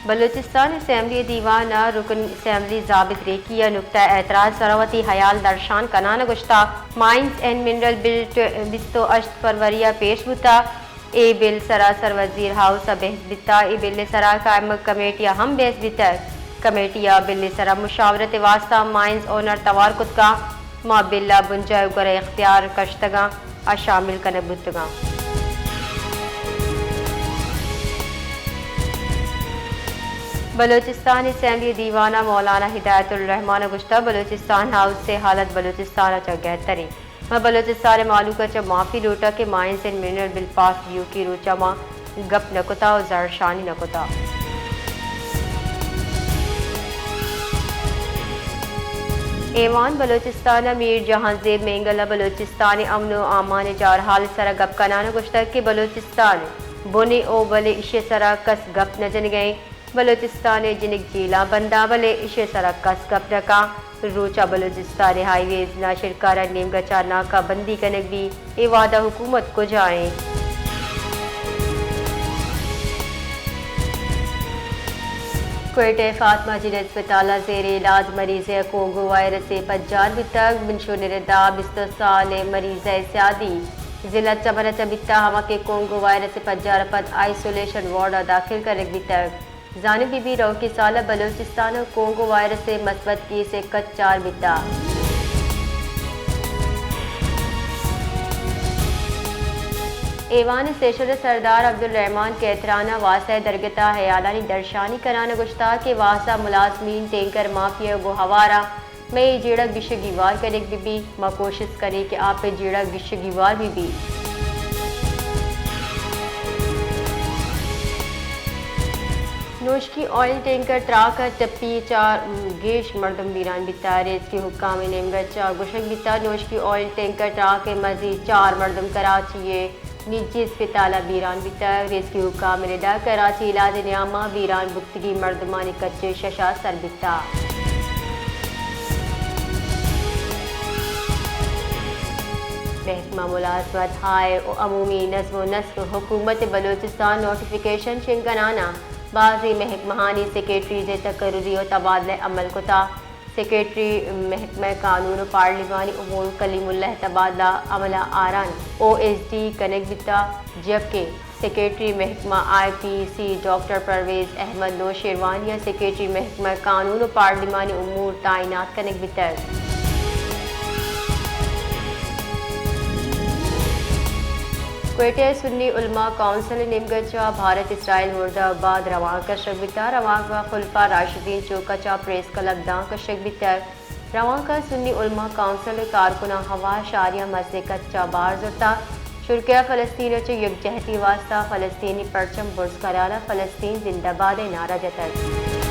بلوچستان اسمبلی دیوان ء رکن اسمبلی زابد ریکی ء نکتہ اعتراض سرا وتی ہیال درشان کنان ء گوشتگ، مائنز اینڈ منرل بل بیست ء ہشت فروری ء پیش بوتگ۔ اے بل سرا سر وزیر ہاؤس ء بحث بیتگ۔ اے بل ء سرا قائمگ کمیٹی ء ہم بحث بیتگ۔ کمیٹی ء بل ء سرا مشاورت ء واستہ مائنز اونر توار کتگ انت۔ ما بل ء بنجاہ ء گورا اختیار کشتگ انت ء شامل کنگ بوتگ انت۔ بلوچستان اسمبلی دیوان ء مولانا ہدایت الرحمان ء گوشتگ، بلوچستان ہاؤس ء حالت بلوچستان ء چہ گہتر انت۔ ما بلوچستان ء مہلوک ء چہ معافی لوٹاں کہ مائنز اینڈ منرل بل پاس بیوکی روچ ء ما گپ نہ کتگ ء زہرشانی نہ کتگ۔ ایوان بلوچستان ء میر جہانزیب مینگل ء بلوچستان ء امن ء امان ء جارحال ء سرا گپ کنان ء گوشتگ کہ بلوچستان بن ء اوبل ء ایشی ء سرا کس گپ نہ جنگ ء انت۔ بلوچستان ء جنک جیلاں بنداں، بلے ایشی ء سرا کس گپ نہ کن۔ روچ ء بلوچستان ء ہائی ویز ناشرکارانی نیمگ ء چہ ناکہ بندی کنگ بیت، اے وہد ء حکومت کجا انت؟ کوئٹہ ء فاطمہ جنین ہسپتال ء زیر علاج مریضے ء کونگو وائرس ء پجار بیتگ۔ منشور نرندا بیست سال ء مریض ء سیادی ضلع چمن ء چہ بیتگ، ہما کہ کونگو وائرس ء پجار ء پد آئسولیشن وارڈ ء داخل کنگ بیتگ۔ زانگ بہ بیت، روکی سال ء بلوچستان ء کونگو وائرس ء مثبت کیس ء کچ چار بیتگ۔ ایوان ء سیشل ء سردار عبدالرحمان کیتران ء واسا ء درگت ء ہیالانی درشانی کنان ء گوشتگ کہ واسا ملازمین ٹینکر مافیا ء گوں ہوار ء مئے اے جیڑہ گیش ء گیوار کنگ بہ بیت۔ ما کوشست کنیں کہ آپ ء جیڑہ گیش ء گیوار بہ بیت۔ نوشکی آئل ٹینکر تراک ء ٹپی ء چہ گیش مردم بیران بیتگ۔ ریسکیو حکام ء نیمگ ء چہ گوشگ بیتگ، نوشکی آئل ٹینکر تراک ء مزید چار مردم کراچی ء نجی اسپتال ء بیران بیتگ۔ ریسکیو حکام ء ردا کراچی علاج ء نیام ء بیران بوتگیں مردمانی کچ ء شش ء سر بیتگ۔ محکمہ ملازمت، آئین ء عمومی نظم و نسق، حکومت بلوچستان نوٹیفکیشن شنگ کنان ء بازیں محکمہانی سیکرٹریز ء تقرری و تبادلہ عمل کتگ۔ سیکرٹری محکمہ قانون و پارلیمانی امور کلیم اللہ تبادلہ عمل ء آران او ایس ڈی کنگ بیتگ، جبکہ سیکرٹری محکمہ آئی پی سی ڈاکٹر پرویز احمد نوشیروانی ء سیکرٹری محکمہ قانون و پارلیمانی امور تعینات کنگ بیتگ۔ کوئٹہ سنی علماء کونسل ء نیمگ ء چہ بھارت اسرائیل مردہ ء بعد روانک کشگ بیتگ۔ روانک ء خلفاء راشدین چوک ء چہ پریس کلب داں کشگ بیتگ۔ روانک ء سنی علماء کونسل ء کارکناں ہوار شہریاں مزنیں کچ ء بار زرتگ۔ شرکیہ فلسطین ء چہ یکجہتی ء واستہ فلسطینی پرچم برز کنان ء فلسطین زندہ باد ء نعرہ جتگ۔